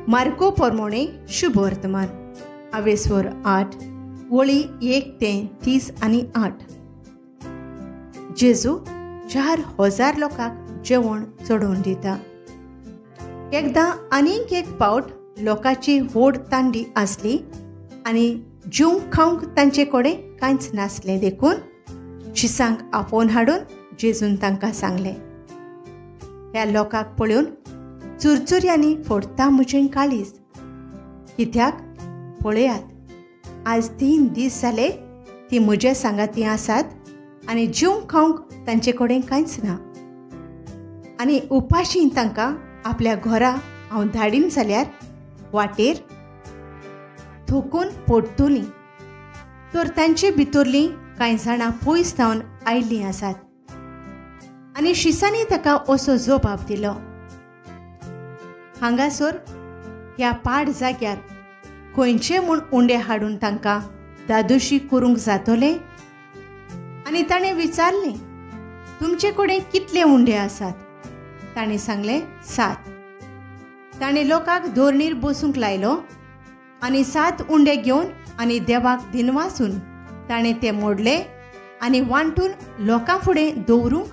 Marco पोरमोणे शुभवर्तमान आवेस्वर 8 वळी 1 ते 38. जेजू 4000 लोकांक जेवण चडोवन दिता. एकदां आनीक एक पावट लोकांची व्हड तांडी आसली आनी जेवंक खावंक तांचे कडेन कांयच नासलें, देखून शिसांक आपोवन हाडून जेजून तांकां सांगलें, ह्या लोकांक पळोवन चुरचुऱ्यांनी फोडटा म्हजें काळीज, कित्याक पळयात आज 3 दीस जाले ती म्हजे सांगाती आसात आनी जेवंक खावंक तांचे कडेन कांयच ना, आनी उपाशी तांकां आपल्या घरा हांव धाडीन जाल्यार वाटेर थकून पडटलीं. तर तांचे भितरलीं कांय जाणां पयस धांवन आयिल्लीं आसात. आनी शिसांनी ताका असो जबाब दिलो, हांगासर ह्या पाड जाग्यार खंयचे म्हूण उंडे हाडून तांकां दादोशी करूंक जातलें? आनी ताणें विचारलें, तुमचे कडेन कितले उंडे आसात? ताणें सांगलें, 7. ताणें लोकांक धोरणीर बसूंक लायलो आनी 7 उंडे घेवन आनी देवाक दिनवासून ताणें ते मोडले आनी वांटून लोकां फुडें दवरूंक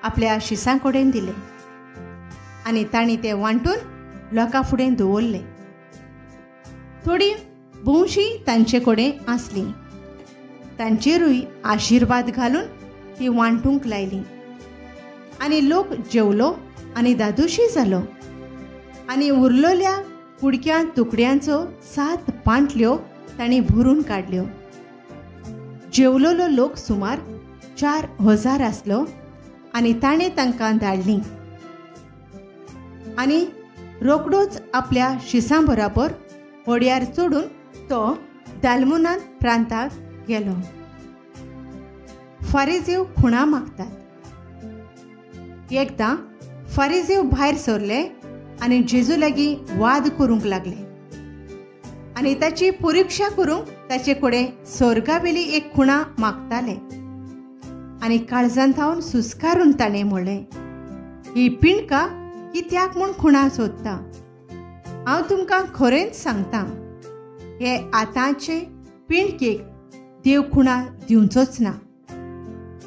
आपल्या शिसां कडेन दिले, आनी तांणी ते वांटून लोकां फुडें दवरले. थोडी भोवशी तांचे कडेन आसली, तांचेरूय आशिर्वाद घालून ती वांटूंक लायली. आनी लोक जेवलो आनी दादोशी जालो, आनी उरलेल्या कुडक्या तुकड्यांचो 7 पांटल्यो तांणी भरून काडल्यो. जेवलोलो लोक सुमार 4000 आसलो आनी ताणें तांकां धाडलीं. आनी रोकडोच आपल्या शिसां बराबर होड्यार चडून तो दालमुनान प्रांताक गेलो. फारिजेव खुणा मागतात. एकदां फारिजेव भायर सरले आनी जेजू लागीं वाद करूंक लागले आनी ताची परिक्षा करूंक ताचे कडेन स्वर्गावेली एक खुणा मागताले. आनी काळजान थावन सुस्कारून ताणें म्हणलें, ही पिंडका कित्याक म्हूण खुणा सोदता? हांव तुमकां खरेंच सांगता, हे आतांचे पिंडकेक देव खुणा दिवचोच ना.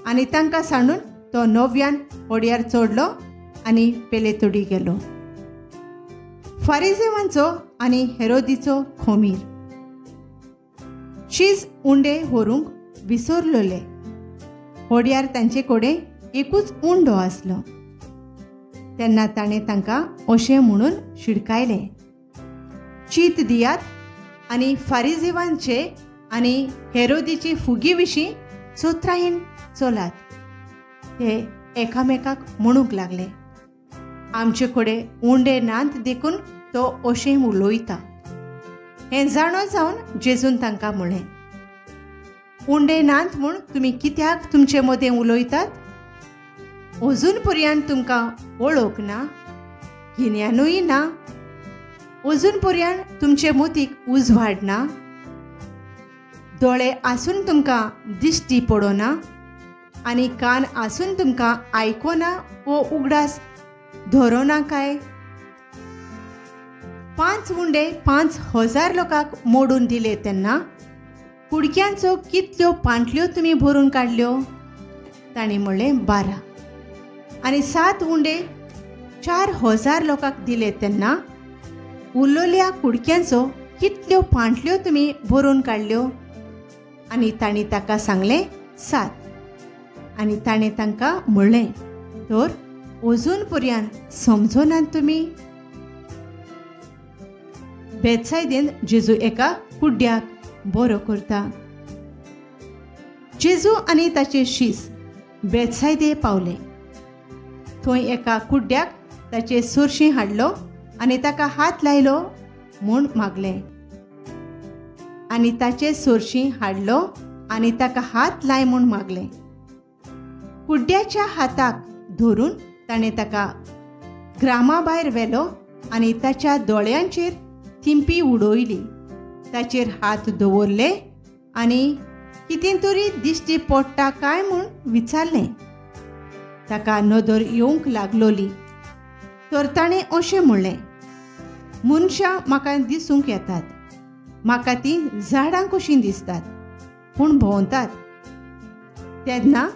आनी तांकां सांडून तो नव्यान होडयार चडलो आनी पेलेतोडी गेलो. फारिजेवांचो आनी हेरोदीचो खोमीर. शीज उंडे व्हरूंक विसरलेले. होडयार तांचे कडेन एकूच उंडो आसलो. तेन्ना ताणें तांकां अशें म्हणून शिडकायलें, चीत दियात आनी फारिजेवांचे आनी हेरोदीचे फुगी विशीं चोत्रायेन चलात. ते एकामेकाक म्हणूंक लागले, आमचे कडेन उंडे नात देखून तो अशें उलयता. हें जाणो जावन जेजून तांकां म्हणलें, उंडे नात म्हूण तुमी कित्याक तुमचे मदें उलयतात? अजून पर्यंत तुमकां वळख ना, गिन्यानूय ना, अजून पर्यंत तुमचे मतीक उजवाड ना, दोळे आसून तुमकां दिश्टी पडना आनी कान आसून तुमकां आयकोना वो उगडास धरोना काय? 5 उंडे 5000 लोकांक मोडून दिले तेन्ना कुडक्यांचो कितल्यो पांटल्यो तुमी भरून काडल्यो? तांणी म्हणलें, 12. आनी 7 उंडे 4000 लोकांक दिले तेन्ना उरलेल्या कुडक्यांचो कितल्यो पांटल्यो तुमी भरून काडल्यो? आनी तांणी ताका सांगलें, 7. आनी ताणें तांकां म्हणलें, तर अजून पर्यंत समजनात तुमी? बेतसायदेन जेजू एका कुड्ड्याक बरो करता. जेजू आनी ताचे शीस बेतसायदे पावले. थंय एका कुड्ड्याक ताचे सोरशीं हाडलो आनी ताका हात लायलो म्हूण मागलें. आनी ताचे सोरशीं हाडलो आनी ताका हात लाय म्हूण मागलें. कुड्ड्याच्या हाताक धरून ताणें ताका ग्रामा भायर व्हेलो आनी ताच्या दोळ्यांचेर थिंपी उडयली, ताचेर हात दवरले आनी कितें तरी दिश्टी पडटा काय म्हूण विचारलें. ताका नदर येवंक लागलोली. तर ताणें अशें म्हणलें, मनशां म्हाका दिसूंक येतात, म्हाका तीं झाडां कशीं दिसतात, पूण भोंवतात. तेन्ना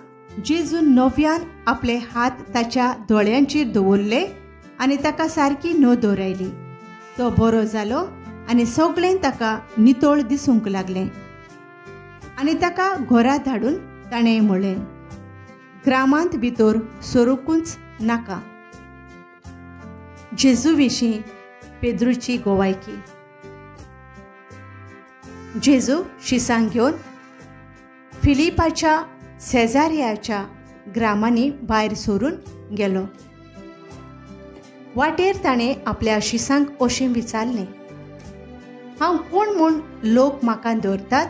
जेजून नव्यान आपले हात ताच्या दोळ्यांचेर दवरले आनी ताका सारकी नदर आयली. तो बरो जालो आनी सगळें ताका नितळ दिसूंक लागलें. आनी ताका घरा धाडून ताणें म्हळें, ग्रामांत भितर सरूकूच नाका. जेजू विशीं पेद्रूची गोवायकी. जेजू शिसांक घेवन फिलिपाच्या सेजारियाच्या ग्रामांनी भायर सरून गेलो. वाटेर ताणें आपल्या शिसांक अशें विचारलें, हांव कोण म्हूण लोक म्हाका धरतात?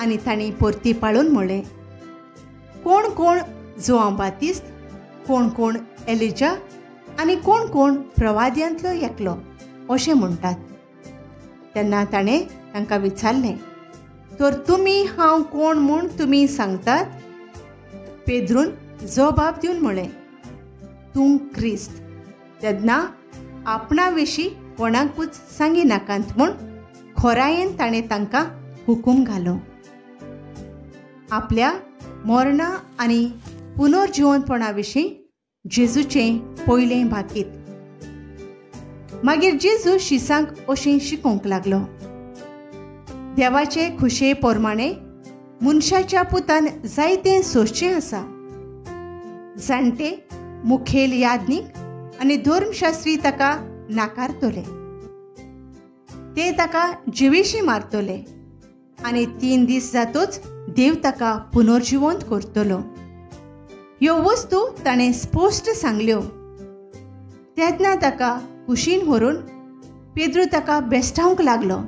आनी तांणी परती पाळून म्हळें, कोण कोण जुआंव बातिस्त, कोण कोण एलिजा आनी कोण कोण प्रवाद्यांतलो एकलो अशें म्हणटात. तेन्ना ताणें तांकां विचारलें, तर तुमी हांव कोण म्हूण तुमी सांगतात? पेद्रून जबाब दिवन म्हळें, तूं क्रिस्त. तेन्ना आपणा विशीं कोणाकूच सांगिनाकात म्हूण खोरायेन ताणें तांकां हुकूम घालो. आपल्या मरणा आनी पुनर्जिवंतपणा विशीं जेजूचें पयलें भाकीत. मागीर जेजू शिसांक अशें शिकोवंक लागलो, देवाचे खुशे प्रमाणे मनशाच्या पुतान जायतें सोंसचें आसा. जाणटे, मुखेल याज्ञीक आनी धर्मशास्त्री ताका नाकारतले, ते ताका जिवेशी मारतले आनी 3 दीस जातूच देव ताका पुनर्जिवंत करतलो. ह्यो वस्तू ताणें स्पश्ट सांगल्यो. तेन्ना ताका कुशीन व्हरून पेद्रू ताका बेस्टावंक लागलो.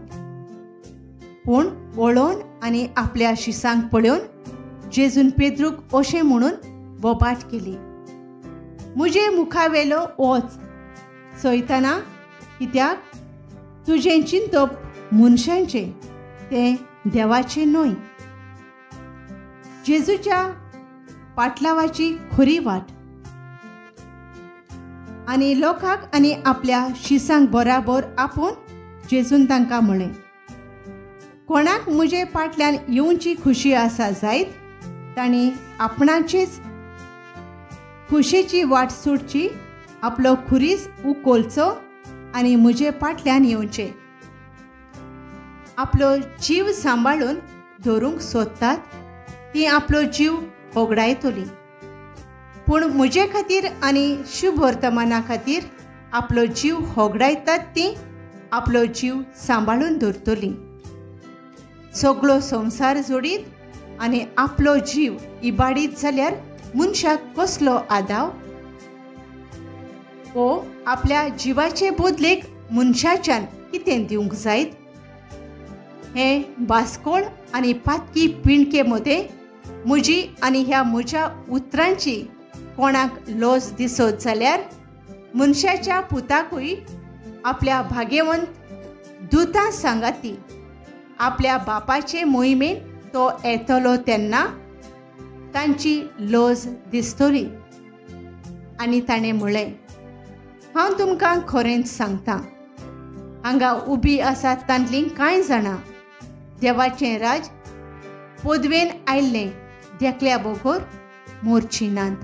पूण वळोवन आनी आपल्या शिसांक पळोवन जेजून पेद्रूक अशें म्हणून बोबाट केली, म्हजे मुखावेलो वच सयतना, कित्याक तुजें चिंतप मनशांचें, तें देवाचें न्हय. जेजूच्या पाटलावाची खरी वाट. आनी लोकांक आनी आपल्या शिसांक बराबर आपोवन जेजून तांकां म्हळें, कोणाक म्हजे पाटल्यान येवची खुशी आसा जायत तांणी आपणाचेच खुशेची वाट सोडची, आपलो खुरीस उकोलचो आनी म्हजे पाटल्यान येवचें. आपलो जीव सांबाळून धरूंक सोदतात ती आपलो जीव होगडायतली, पूण म्हजे खातीर आनी शुभवर्तमाना खातीर आपलो जीव होगडायतात ती आपलो जीव सांबाळून धरतली. सगळो संवसार जोडीत आनी आपलो जीव इबाडीत जाल्यार मनशाक कसलो आदाव? ओ आपल्या जिवाचे बदलेक मनशाच्यान कितें दिवंक जायत? हें बास्कोळ आनी पातकी पिंडके मदें म्हजी आनी ह्या म्हज्या उतरांची कोणाक लज दिसत जाल्यार मनशाच्या पुताकूय आपल्या भाग्यवंत दुतां सांगाती आपल्या बापाचे मोहिमेन तो येतलो तेन्ना तांची लज दिसतली. आनी ताणें म्हळें, हांव तुमकां खरेंच सांगता, हांगा उबी आसात तांतलीं कांय जाणां देवाचें राज पदवेन आयिल्लें देखल्या बगर मोरचीं नात.